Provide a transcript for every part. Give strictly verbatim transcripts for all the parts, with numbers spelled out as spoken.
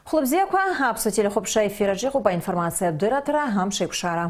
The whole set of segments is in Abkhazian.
Хәлыбзиақәа, аԥсуа телехәаԥшра ефир аҿы иҟоуп аинформациатә дырраҭара, амш еиқәшара.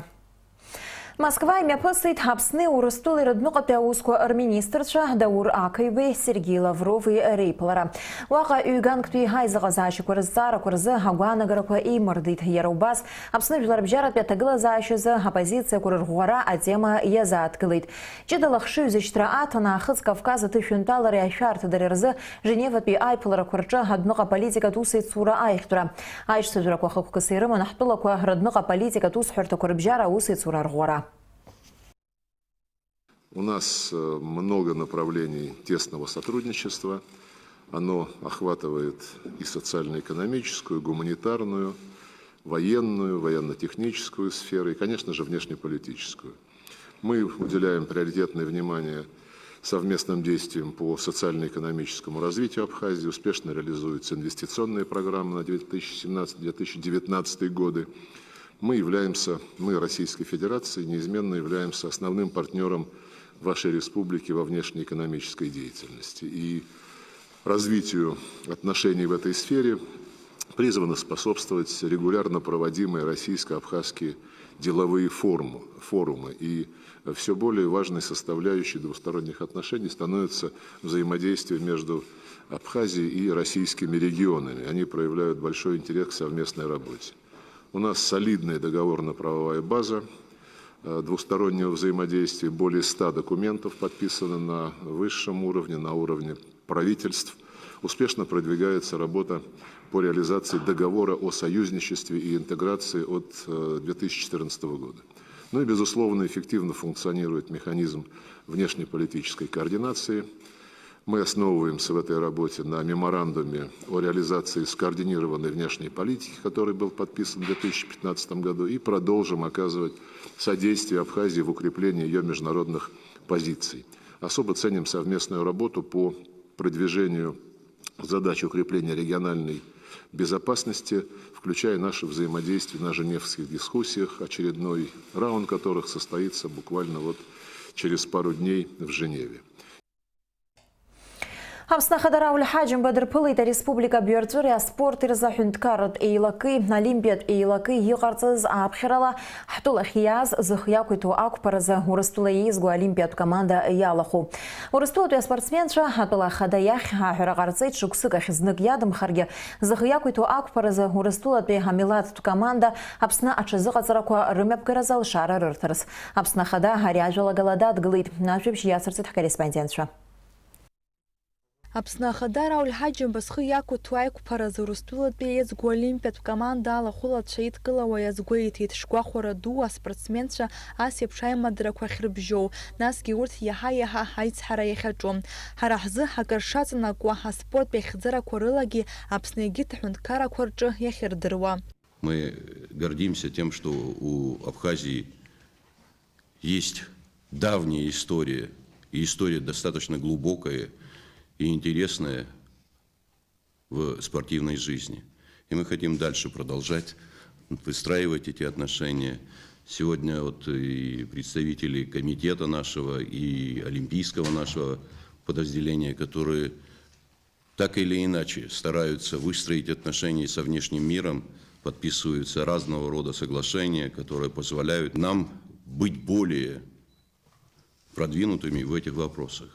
Москва имҩаԥысит Аԥсни Урыстәылеи рыдныҟатәи аусқәа рминистрцәа Даур Ақаҩбеи Сергеи Лаврови реиԥылара. Уаҟа ҩганктәи аизыҟазаашьақәа рызҵаарақәа рзы агәаанагарақәа еимырдеит. Иара убас, Аԥсны жәларбжьаратәи аҭагылазаашьазы аппозициақәа рырӷәӷәара атема иазааҭгылеит. Ҷыдала ахшыҩзышьҭра аҭан Аахыҵ Кавказ аҭышәынтәалареи ашәарҭадареи рзы Женеватәи аиԥыларақәа рҿы адәныҟа политикатә усеицура аиӷьтәра. Аишьцәажәарақәа хықәкыс ирыман ҳтәылақәа рыдәныҟа политикатә усҳәарҭақәа рыбжьара аусеицура арӷәӷәара. У нас, э, много направлений тесного сотрудничества. Оно охватывает и социально-экономическую, и гуманитарную, военную, военно-техническую сферы и, конечно же, внешнеполитическую. Мы уделяем приоритетное внимание совместным действиям по социально-экономическому развитию Абхазии, успешно реализуются инвестиционные программы на две тысячи семнадцатый — две тысячи девятнадцатый годы. Мы являемся, мы, Российской Федерации, неизменно являемся основным партнёром вашей республики во внешнеэкономической деятельности. И развитию отношений в этой сфере призваны способствовать регулярно проводимые российско-абхазские деловые форумы, форумы. И всё более важной составляющей двусторонних отношений становится взаимодействие между Абхазией и российскими регионами. Они проявляют большой интерес к совместной работе. У нас солидная договорно-правовая база, э, двустороннего взаимодействия. Более ста документов подписано на высшем уровне, на уровне правительств. Успешно продвигается работа по реализации договора о союзничестве и интеграции от, э, две тысячи четырнадцатого года. Ну и, безусловно, эффективно функционирует механизм внешнеполитической координации. Мы основываемся в этой работе на меморандуме о реализации скоординированной внешней политики, который был подписан в две тысячи пятнадцатом году, и продолжим оказывать содействие Абхазии в укреплении её международных позиций. Особо ценим совместную работу по продвижению задач укрепления региональной безопасности, включая наше взаимодействие на женевских дискуссиях, очередной раунд которых состоится буквально вот через пару дней в Женеве. Аԥсны Ахада Рауль Ҳаџьымба дырԥылеит ареспублика абаҩрҵәыреи аспорти рзы аҳәынҭқарратә еилакеи олимпиатә еилакеи иҟарҵаз ааԥхьарала ҳтәылахь иааз зых иақәиҭу ақәԥаразы Урыстәыла еизго олимпиатә команда иалахәу. Урыстәылатәи аспортсменцәа атәыла ахада иахь аҳәара ҟарҵеит, шықәсык ахь знык иадамхаргьы, зых иақәиҭу ақәԥаразы Урыстәылатәи амилаҭтә команда Аԥсны аҽазыҟаҵарақәа рымҩаԥгаразы алшара рырҭарц. Аԥсны Ахада ари ажәалагала дадгылеит. Ажәабжь иацырҵеит ҳкорреспондентцәа. Аԥсны Ахада Рауль Ҳаџьымба зхы иақәиҭу аиқәԥаразы Урыстәылатәи еизго олимпиатә команда алахәылацәа идкылауа иазгәеиҭеит шгәахәара ду аспортсменцәа ас еиԥш аимадарақәа ахьрыбжьоу, насгьы урҭ иаҳа-иаҳа аицҳара иахьаҿу. Ҳара ҳзы акыр шаҵанакуа аспорттә еихьӡарақәа рылагьы Аԥсны егьырҭ аҳәынҭқаррақәа рҿы иахьырдыруа. Мы гордимся тем, что у Абхазии есть давняя история, и история достаточно глубокая и интересная в спортивной жизни. И мы хотим дальше продолжать выстраивать эти отношения. Сегодня вот и представители комитета нашего, и олимпийского нашего подразделения, которые так или иначе стараются выстроить отношения со внешним миром, подписываются разного рода соглашения, которые позволяют нам быть более продвинутыми в этих вопросах.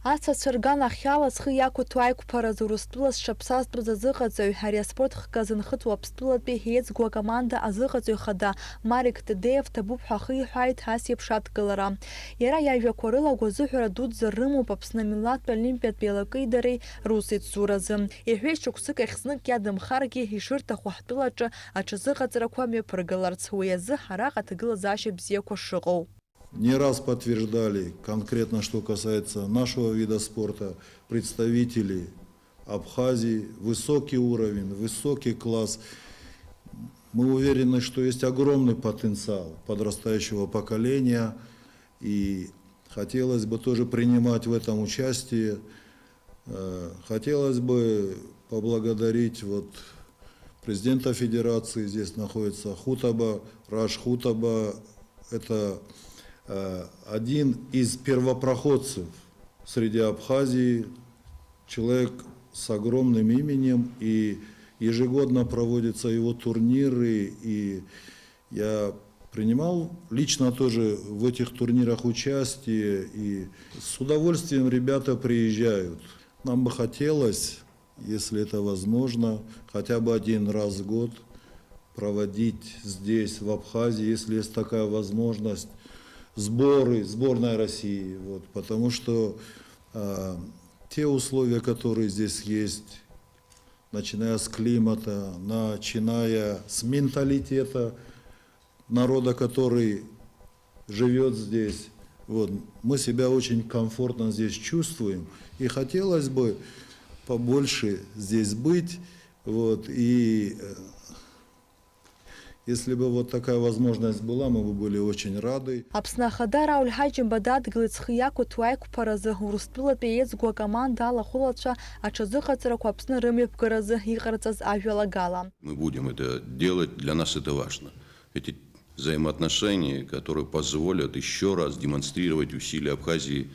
Асасцәа рганахьала зхы иақәиҭу аиқәԥаразы Урыстәыла зҽаԥсазтәыз азыҟаҵаҩ, ари аспорт хкы азынхыҵуа Аԥстәылатәи еизго акоманда азыҟаҵаҩ хада Марик Тедеев ҭабуп ҳәа ахиҳәааит ас еиԥш адкылара. Иара иажәақәа рыла гәазыҳәара дуӡӡа рымоуп Аԥсны амилаҭтә олимпиатә еилакеи дареи русеицуразы. Иҳәеит, шықәсык ахь знык иадамхаргьы ишырҭаху ҳтәылаҿы аҽазыҟаҵарақәа мҩаԥыргаларц, уи азы араҟа аҭагылазаашьа бзиақәа шыҟоу. Не раз подтверждали, конкретно что касается нашего вида спорта, представители Абхазии, высокий уровень, высокий класс. Мы уверены, что есть огромный потенциал подрастающего поколения, и хотелось бы тоже принимать в этом участие. Э, хотелось бы поблагодарить вот президента федерации, здесь находится Хутаба, Раш Хутаба. Это, э, один из первопроходцев среди Абхазии, человек с огромным именем, и Ежегодно проводятся его турниры, и я принимал лично тоже в этих турнирах участие, и с удовольствием ребята приезжают. Нам бы хотелось, если это возможно, хотя бы один раз в год проводить здесь, в Абхазии, если есть такая возможность, сборы, сборная России. Вот, потому что а, те условия, которые здесь есть, начиная с климата, начиная с менталитета народа, который живет здесь. Вот. Мы себя очень комфортно здесь чувствуем. И хотелось бы побольше здесь быть. Вот. И э, если бы вот такая возможность была, мы бы были очень рады. Аԥсны Ахада Рауль Ҳаџьымба дадгылеит зхы иақәиҭу аиқәԥаразы, Урыстәылатәи еизгоу акоманда алахәылацәа аҽазыҟаҵарақәа Аԥсны рымҩаԥгаразы иҟарҵаз ажәалагала. Мы будем это делать, для нас это важно. Эти взаимоотношения, которые позволят ещё раз демонстрировать усилия Абхазии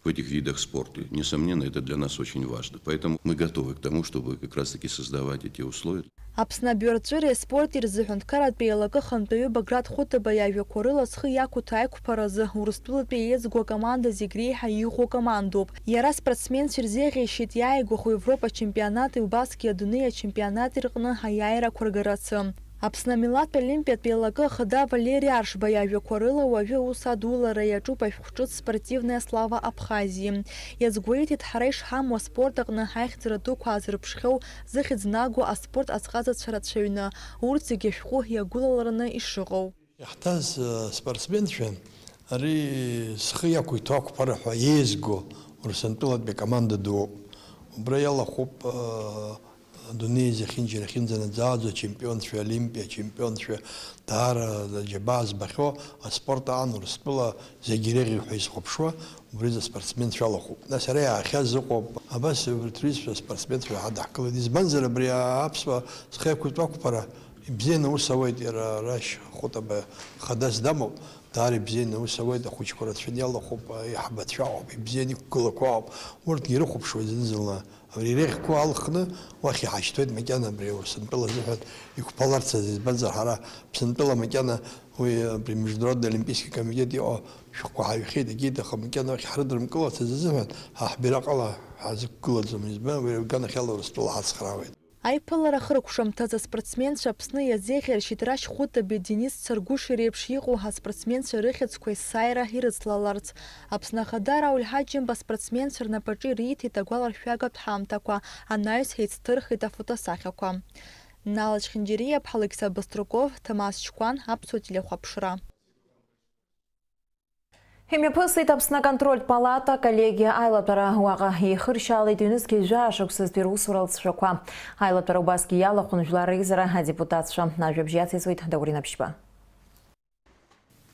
в этих видах спорта. Несомненно, это для нас очень важно. Поэтому мы готовы к тому, чтобы как раз-таки создавать эти условия. Аԥсны абиуарҵәыреи аспорти рзы аҳәынҭқарратә еилакы ахантәаҩы Баграт Хәытаба иажәақәа рыла зхы иақәиҭу аиқәԥаразы Урыстәылатәи еизгоу акоманда зегь реиҳа иӷәӷәоу командоуп. Иара аспортсменцәа ирзеиӷьеишьеит иааигәахо Европа ачемпионати убасгьы адунеи ачемпионати рҟны аиааирақәа ргарацы. Аԥсны амилаҭтә олимпиатә еилакы ахада Валери Аршба иажәақәа рыла, уажәы аус адулара иаҿуп ашәҟәҿыц Спортивная слава Абхазии. Иазгәеиҭеит, ҳара ишҳамоу аспорт аҟны ҳаихьӡара дуқәа аазырԥшхьоу, зыхьӡ нагоу аспорт азҟазацәа рацәаҩны, урҭ зегьы ашәҟәы иагәылалараны ишыҟоу. Иаҳҭаз, э, спортсменцәа ари зхы иақәиҭу ақәԥара ҳәа еизго Урыстәылатәи акоманда дууп. Убра иалахәуп, э, адунеи зехьынџьара ахьынӡанаӡааӡо ачемпионцәа, Олимпиа ачемпионцәа, даара џьабаа збахьоу аспорт аан Урыстәыла зегь иреиӷьу ҳәа изхәаԥшуа, убри рзы аспортсменцәа алахәуп. Нас ара иаахьаз ыҟоуп. Абас убарҭ рҩызцәа аспортсменцәа ҳадаҳкылеит. Избанзар, абри аԥсуа зхы иақәиҭу ақәԥара ибзианы аус ауеит, иара Рашь Хәытаба хадас дамоуп, даара ибзианы аус ауеит, ахәыҷқәа рацәаны иалахәуп, аиҳабацәа ауп, ибзианы иқәгылақәа ауп. Урҭгьы ирыхәаԥшуеит зны-зынла. Абри иреиӷьқәоу алхны уахь иҳашьҭуеит макьана абри Урыстәыла азыҳәан иқәԥаларц азы, избанзар ҳара Аԥсынтәыла макьана уи абри Международный олимпийский комитет иҟоу шәҟәқәа ҳаҩхьеит, егьит, аха макьана уахь ҳрыдрымкыларц азы азыҳәан ҳа ҳбираҟ ала ҳазықәгылаӡом, избан уи аганахьала Урыстәыла ҳацхраауеит. Аиԥылара ахыркәшамҭазы аспортсменцәа Аԥсны иазеиӷьаршьеит Рашь Хәытаби Денис Царгәыши реиԥш иҟоу аспортсменцәа рыхьӡқәа есааира ирыцлаларц. Аԥсны Ахада Рауль Ҳаџьымба аспортсменцәа рнапаҿы ириҭеит агәаларшәагатә ҳамҭақәа, анаҩс еицҭырхит афотосахьақәа. Нала Чхинџьариа-ԥҳа, Алықьса Быструков, Ҭамаз Чқәан, Аԥсуа телехәаԥшра. Имҩаԥысит Аԥсны аконтрольтә палата аколлегиа аилатәара. Уаҟа еихыршьаалеит ҩнызқьи жәаа шықәсазтәи русура алҵшәақәа. Аилатәара убасгьы иалахәын Жәлар Реизара адепутатцәа. Ажәабжь иациҵоит Даурен Аԥшьба.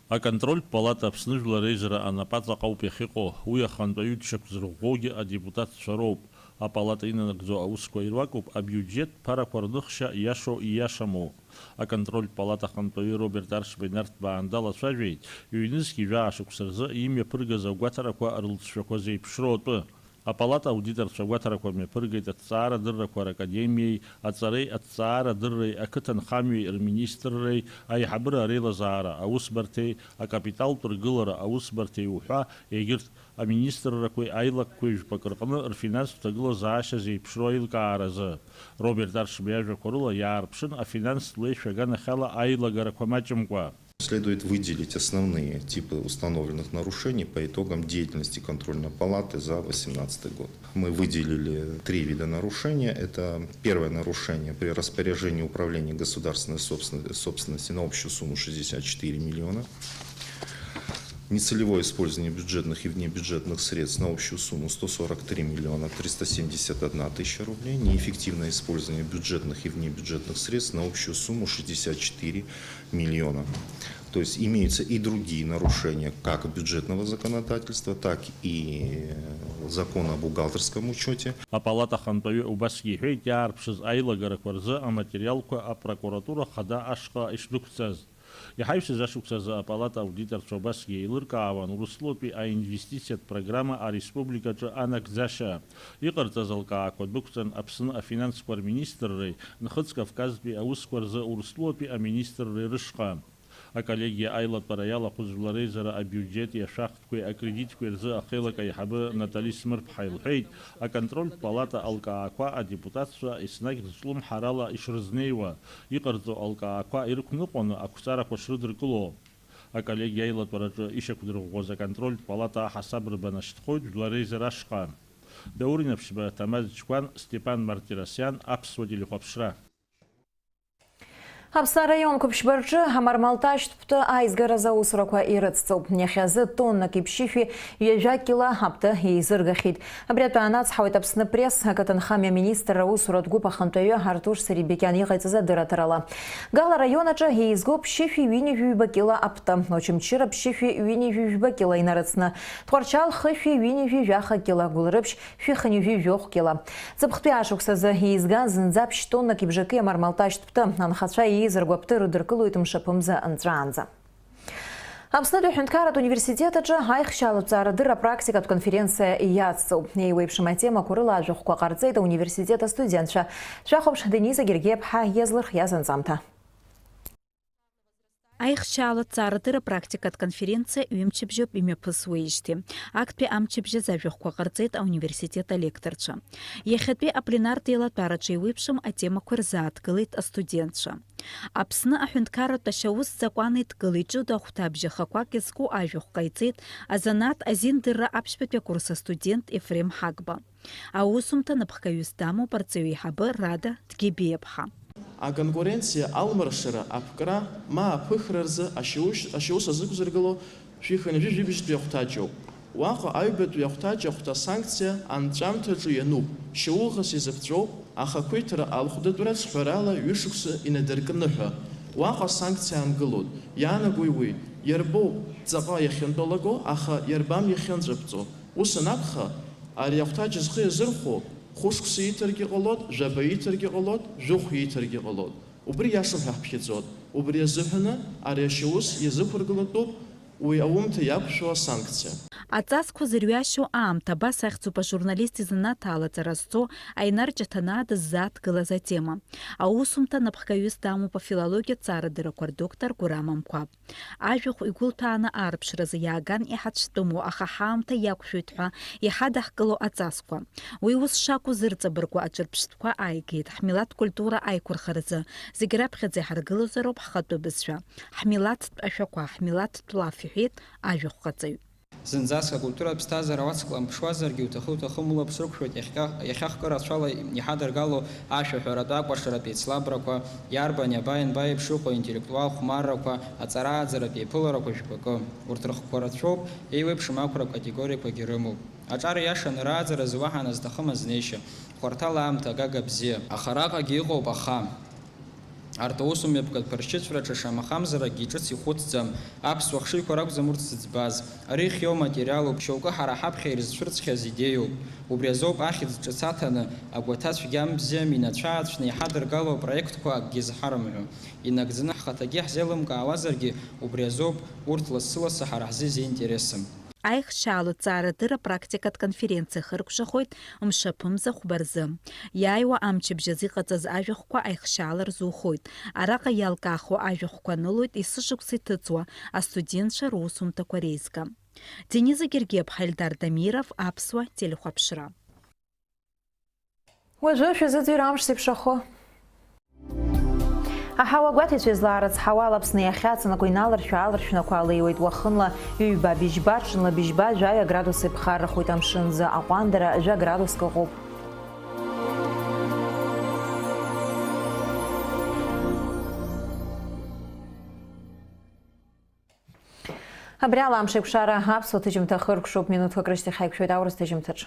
Аконтрольтә палата Аԥсны Жәлар Реизара анапаҵаҟа ауп иахьыҟоу, уи ахантәаҩы дшьақәзырӷәӷәогьы адепутатцәа роуп. Апалата инанагӡо аусқәа ируакуп абиуџьет ԥарақәа рныхшьа иашоу ииашаму. Аконтрольтә палата ахантәаҩы Роберт Аршба инарҭбаан далацәажәеит ҩнызқьи жәаа шықәса рзы имҩаԥыргаз агәаҭарақәа рылҵшәақәа зеиԥшроу атәы. Апалата аудиторцәа агәаҭарақәа мҩаԥыргеит Аҭҵаарадыррақәа ракадемиеи аҵареи аҭҵаарадырреи ақыҭанхамҩеи рминистрреи аиҳабыра реилазаара аусбарҭеи акапиталтә ргылара аусбарҭеи уҳәа, егьырҭ аминистррақәеи аилакқәеи жәпакы рҟны рфинанстә ҭагылазаашьа зеиԥшроу аилкааразы. Роберт Аршба иажәақәа рыла, иаарԥшын афинанстә леишәа аганахьала аилагарақәа маҷымкәа. Следует выделить основные типы установленных нарушений по итогам деятельности контрольной палаты за восемнадцатый год. Мы выделили три вида нарушения. Это первое нарушение при распоряжении управления государственной собствен-, собственности на общую сумму шестьдесят четыре миллиона. Нецелевое использование бюджетных и внебюджетных средств на общую сумму сто сорок три миллиона триста семьдесят одна тысяча рублей. Неэффективное использование бюджетных и внебюджетных средств на общую сумму шестьдесят четыре миллиона. То есть имеются и другие нарушения как бюджетного законодательства, так и закона о бухгалтерском учёте. Апалата ахантәаҩы убасгьы иҳәеит, иаарԥшыз аилагарақәа рзы аматериалқәа апрокуратура хада ашҟа ишдәықәҵаз. Иҳаҩсыз ашықәсазы апалата аудиторцәа убасгьы еилыркаауан Урыстәылатәи аинвестициатә программа ареспубликаҿы анагӡашьа. Иҟарҵаз алкаақәа дәықәҵан Аԥсны афинансқәа рминистрреи Нхыҵ Кавказтәи аусқәа рзы Урыстәылатәи аминистрреи рышҟа. Аколлегиа аилатәара иалахәыз жәлар реизара абиуџьети ашәахтәқәеи акредитқәеи рзы ахеилак аиҳабы Натали Смырԥҳа илҳәеит, аконтрольтә палата алкаақәа адепутатцәа еснагь рҿлымҳарала ишрызнеиуа, иҟарҵо алкаақәа ирықәныҟәаны ақәҵарақәа шрыдыркыло. Аколлегиа аилатәараҿы ишьақәдырӷәӷәоз аконтрольтә палата аҳасаб рбанашьҭхоит жәлар реизара ашҟа. Даур Инаԥшьба, Ҭамаз Чқәан, Степан Мартиросиан, Аԥсуа телехәаԥшра. Аԥсны араион қәыԥшьба рҿы амармалташьтә ԥты аизгаразы аусурақәа ирыцҵоуп. Иахьазы тоннак иԥшьышәи ҩажәа кьыла аԥты еизыргахьеит. Абри атәы аанацҳауеит Аԥсны Пресс ақыҭанхамҩа аминистрра аусуратә гәыԥ ахантәаҩы Артур Серебекиан иҟаиҵаз адырраҭарала. Гала араион аҿы еизго ԥшьышәи ҩынҩажәи ҩба кьыла аԥты, Очамчыра ԥшьышәи ҩынҩажәи жәба кьыла инарыцны, Тҟәарчал хышәи ҩынҩажәи жәаха кьыла, Гәылрыԥшь шәи хынҩажәи жәохә кьыла. Ҵыԥхтәи ашықәсазы еизган зынӡа ԥшь-тоннак ибжаки амармалташьтә ԥты, анхацәа еизырго аԥты рыдыркылоит мшаԥымза нҵәаанӡа. Аԥснытәи аҳәынҭқарратә университет аҿы аихшьаалатә ҵаарадырра практикатә конференциа иацҵоуп. Еиуеиԥшым атемақәа рыла ажәахәқәа ҟарҵеит ауниверситет астудентцәа. Шәахәаԥш, Дениза Гергиаԥҳа иазлырхиаз анҵамҭа. Аихшьаала ҵаарадырра практикатә конференциа ҩымчыбжьоуп имҩаԥысуеижьҭеи. Актәи амчыбжь азы ажәахәқәа ҟарҵеит ауниверситет алекторцәа. Иахьатәи апленартә еилатәараҿы еиуеиԥшым атемақәа рзааҭгылеит астудентцәа. Аԥсны аҳәынҭқарратә ашьаус закәан еидкыла иҷыдоу ахәҭа бжьахақәак иазку ажәахә ҟаиҵеит азанааҭ азиндырра аԥшьбатәи акурс астудент Ефрем Ҳагба. Аусумҭа напхгаҩыс дамоуп арҵаҩы еиҳабы Рада Дгьебиаԥҳа. Аконкуренциа, алмаршара, аԥкра, ма аԥыхра рзы ашьаушь-, ашьаус азықәзыргыло шәи хынҩажәи жәибжьтәи ахәҭаҷоуп. Уаҟа аҩбатәи ахәҭаҷ ахәҭа санкциа анҵәамҭаҿы иануп, шьаухас изыԥҵәоуп, ахақәиҭра алхәдатәра цәҳәарала ҩышықәса инадыркны ҳәа. Уаҟа санкциа аангылоит. Иаанагои уи? Иарбоу ҵаҟа иахьынтәалаго, аха иарбан иахьынҵәаԥҵәо? Ус анакәха, ари ахәҭаҷ зхы иазырхәо, хәышықәса ииҭаргьы ҟалоит, жәаба ииҭаргьы ҟалоит, жәохә ииҭаргьы ҟалоит. Убри иашоуп ҳәа ҳԥхьаӡоит. Убри азыҳәаны ари ашьаус иазықәыргылатәуп уи аумҭа иақәшәо асанкциа. Аҵасқәа зырҩашьоу аамҭа абас ахьӡуп ажурналист изанааҭ алаҵара зҵо Аинар Ҷаҭанаа дыззааҭгылаз атема. Аусумҭа напхгаҩыс дамоуп афилологиатә ҵаарадыррақәа рдоктор Гәырам Амқәаб. Ажәахә игәылҭәааны аарԥшразы иааган иҳацәтәымуа, аха ҳаамҭа иақәшәоит ҳәа иҳадаҳкыло аҵасқәа. Уи ус шакәу зырҵабыргуа аҿырԥштәқәа ааигеит, ҳмилаҭ культура аиқәырхаразы зегь раԥхьаӡа иҳаргылозароуп ҳхатәы бызшәа, ҳмилаҭтә ашәақәа, ҳмилаҭтә лаф, иҳәеит ажәахәҟаҵаҩ. Зынӡаск акультуратә ԥсҭазаара уацклаԥшуазаргьы, уҭахы-уҭахым улаԥш рықәшәоит иахьа-, иахьа хкы рацәала иҳадыргало ашәаҳәаратә, акәашаратә еицлабрақәа, иарбан, иаба, ианба еиԥш ыҟоу аинтеллектуал хәмаррақәа, аҵара-ааӡаратә еиԥыларақәа жәпакы. Урҭ рыхқәа рацәоуп, еиуеиԥшым ақәратә категориақәагьы рымоуп. Аҿар иашаны рааӡаразы уаҳа назҭахым азнеишьа, хәарҭала аамҭа агага бзиа. Аха араҟагьы иҟоуп аха. Арҭ аусмҩаԥгатә ԥыршьыцәраҿы шамахамзаракгьы ҿыц ихәыцӡам, аԥсуа хшыҩқәа ракәӡам урҭ зыӡбаз. Ари хиоу материалуп, шьоукы ҳара ҳаԥхьа ирызцәырҵхьаз идеиоуп. Убри азоуп ахьӡ ҿыц аҭаны, агәаҭа цәгьам бзиам инацәаацәны иҳадыргало апроектқәа акгьы зҳарымҳәо. Инагӡаны ҳхаҭагьы иаҳзеилымкаауазаргьы, убри азоуп урҭ лассы-лассы ҳара ҳзы изеинтересым. Аихшьаала ҵаарадырра практикатә конференциа хыркәшахоит мшаԥымза хәба рзы. Иааиуа амчыбжь азы иҟаҵаз ажәахәқәа аихшьаала рзухоит. Араҟа иалкаахо ажәахәқәа анылоит есышықәса иҭыҵуа астудентцәа русумҭақәа реизга. Дениза Гергиаԥҳа, Ельдар Дамиров, Аԥсуа телехәаԥшра. Уажәы шәазыӡырҩыр амш зеиԥшрахо. Аҳауа гәаҭеицәа излаарыцҳауа ала Аԥсны иахьацынхо иналаршәа-ааларшәнақәа алеиуеит, уахынла ҩба-быжьба, ҽынла быжьба, жәаҩа градус иԥхаррахоит, амшынӡы аҟәандара жәа градуск ыҟоуп. Абри ала амш еиқәшара аԥсуа ҭыжьымҭа хыркәшоуп, минуҭқәак рышьҭахь ҳаиқәшәоит аурыс ҭыжьымҭаҿы.